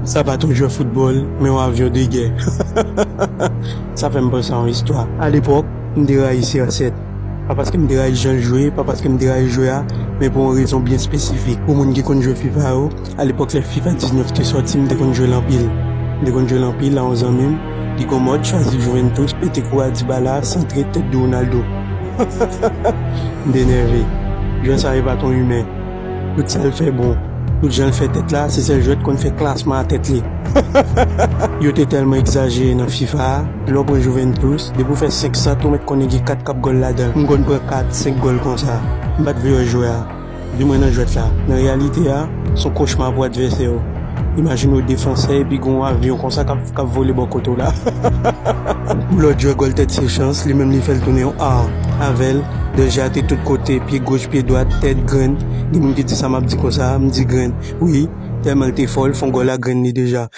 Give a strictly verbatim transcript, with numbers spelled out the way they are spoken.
Sa pa t yon jwè foutbòl, men yon avyon de gè. Sa fè m panse a yon istwa. Alepòk, m te rayi C R sèt. Pa paske m te rayi jan l jwe, pa paske m te rayi jwè a, men pou yon rezon byen espesifik. Pou moun ki konn jwe FIFA yo, alepòk lè FIFA diznèf te sòti, m te konn jwe l anpil. M te konn jwe l anpil a yon zanmi m. Li gon mòd, chwazi Juventus, pete kou a Dybala, santre tèt de Ronaldo. M te nève. Jwè sa e pa t yon imen. Tout sa l fè bon. Tout jan l fè tèt la, se sèl jwèt konn fè klasman a tèt li. Yo te tèlman egzajere nan FIFA a, lè w pran Juventus, depi w fè senk sant, ou mèt konnen gen kat k ap gòl ladan l. M konn pran kat, senk gòl konsa. M pa t vle wè jwè a. Di mwen nan jwèt la. Nan reyalite a, se yon kochma pou advèsè yo. Imajine w defansè epi gen yon avyon konsa k ap, k ap vole bò kote w la. Pou lòt jwè gòl tèt se chans, li menm li fè l tounen yon art. Avè l, danje a te tout kote, pye goch, pye dwat, tèt, grenn. Gen moun ki di sa m ap di konsa, m di grenn. Wi, tèlman l te fò, l fè yon gòl a grenn li deja.